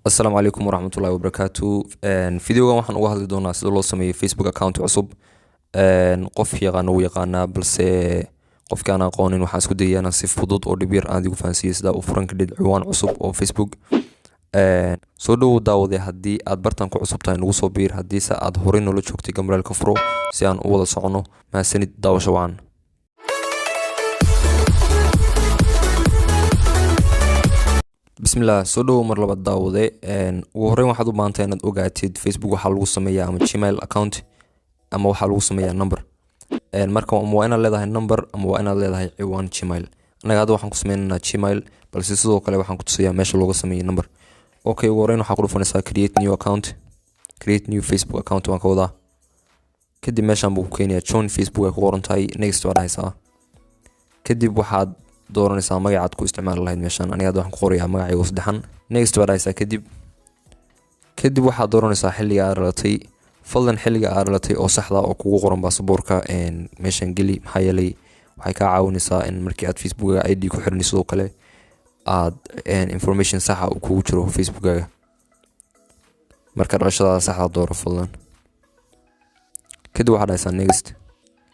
Asalaamu calaykum waraxmatullahi wabarakaatu. Videogan waxaan uga hadli doonaa sida loo sameeyo Facebook account cusub. Qof yaqaana wuu yaqaanaa, balse qofki aan aqoonin waxaan isku dayayaa inaan si fudud oo dhib yar aan idigu fahansiiyo sida u furan kadhid ciwaan cusub oo Facebook. Soo dhowow daawade, haddii aad bartan ku cusub tahay nagu soo biir, haddiise aad horey noola joogtay gambaleelka furo si aan u wada soconno. Mahadsanid, daawasho wacan. Bismillah, soo dhowow mar labaad daawade. Ugu horreyn waxaad u baahantahay inaad ogaatid Facebook waxaa lagu sameeyaa ama Gmail account ama waxaa lagu sameeyaa number. Marka ama waa inaad leedahay number ama waa inaad leedahay ciwaan Gmail. Annaga hadda waxaan ku sameynaynaa Gmail, balse sidoo kale waxaan ku tusayaa meesha looga sameeyo number. Okay, ugu horreyn waxaa ku dhufanaysaa create new account, create new Facebook account waan ka wadaa. Kadib meeshaan buu ku keenayaa, join Facebook ay ku qoran tahay, next waa dhahaysaa. Kadib waxaad dooranaysaa magacaad ku isticmaali lahayd meeshaan. Aniga hadda waxaan ku qorayaa magacayga saddexan, next waa dhahaysaa. Kadib waxaad dooranaysaa xilliga aad dhalatay. Fadlan xilliga aad dhalatay oo saxda oo kugu qoran baasaboorka meeshan geli, maxaa yeelay waxay kaa caawinaysaa in markii aad Facebookaga ID ku xiranay sidoo kale aad information saxa uu kugu jiro Facebookaga. Marka dhalashadaada saxda dooro fadlan. Kadib waxaad dhahaysaa next.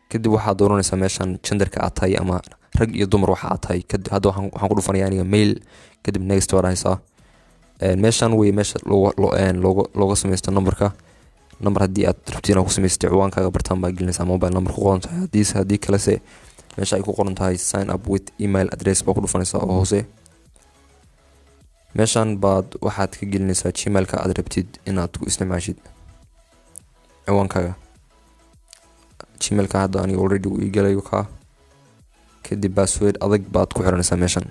Kadib waxaad dooranaysaa meeshan genderka aad tahay ama rag iyo dumar waxa aad tahay. Kadib hadda waxaan ku dhufanayaa aniga male. Kadib next waa dhahaysaa. Meeshan wey meesha looga sameysto numberka. Number haddii aad rabtid inaad ku samaysatid ciwaankaaga, bartaan baa gelinaysaa mobile number ku qoran tahay. Haddii kalese meesha ay ku qoran tahay sign up with email address baa ku dhufanaysaa oo hoose. Meeshan baad waxaad ka gelinaysaa Gmailka aad rabtid inaad ku isticmaashid ciwaankaaga. Gmailka hadda aniga already uu ii galay kaa. Kadib password adag baad ku xiranaysaa meeshan.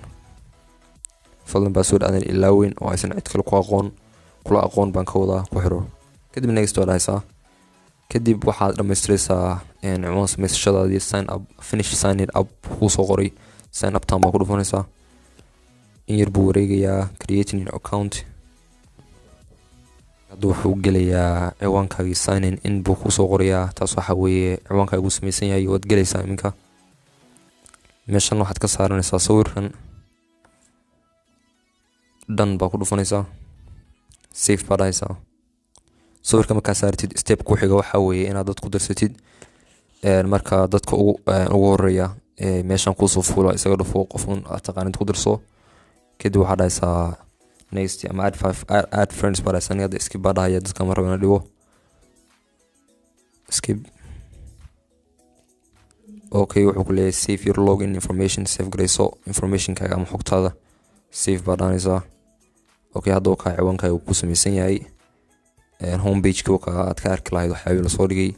Fadlan password aadan ilaaweyn oo aysan cid kale ku aqoon, kula aqoon baan ka wadaa, ku xiro. Kadib next waa dhahaysaa. Kadib waxaad dhamaystiraysaa ciwaan samaysashadaadii, sign up, finish signing up kuu soo qoray, sign up tan baa ku dhufanaysaa. In yar buu wareegayaa, creating your account. Hadda wuxuu gelayaa ciwaankaagii, signing in buu kusoo qorayaa. Taas waxaa weeye ciwaankaaga uu samaysan yahay, waad gelaysaa iminka. Meeshan waxaad ka saaranaysaa sawirkan dhan baa ku dhufanaysaa, save baa dhahaysaa. Sawirka markaa saartid, step ku xiga waxaa weeye inaad dad ku darsatid. Marka dadka ugu horeeya meeshan kuusoo fuula isaga dhufo, qof un aad taqaanid ku darso. Kadib waxaa dhahaysaa next ama add five, add friends baa dhahaysaa. Aniga hadda skip baa dhahaya, dadka ma rabo inaan dhibo, skip. Okay, wuxuu ku leeyahay save your login information, save garayso informationkaaga ama xogtaada, save baa dhahanaysaa. Okay, hadda kaa ciwaankaaga uu ku samaysan yahay. Homepage-ka kaa aad ka arki lahayd waxyaabihii lasoo dhigay.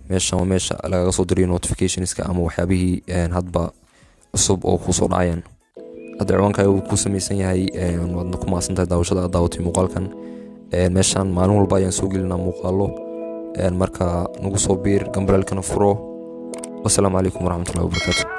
Meeshan waa meesha lagaga soo dirayo notificationska ama waxyaabihii hadba cusub oo kusoo dhacayaan. Hadda ciwaankaaga uu ku samaysan yahay. Waadna ku mahadsantahay daawashada aad daawatay muuqaalkan. Meeshan maalin walba ayaan soo gelinaa muuqaalo, marka nagu soo biir, gambaleelkana furo. Wasalaamu calaykum waraxmatullahi wabarakaatu.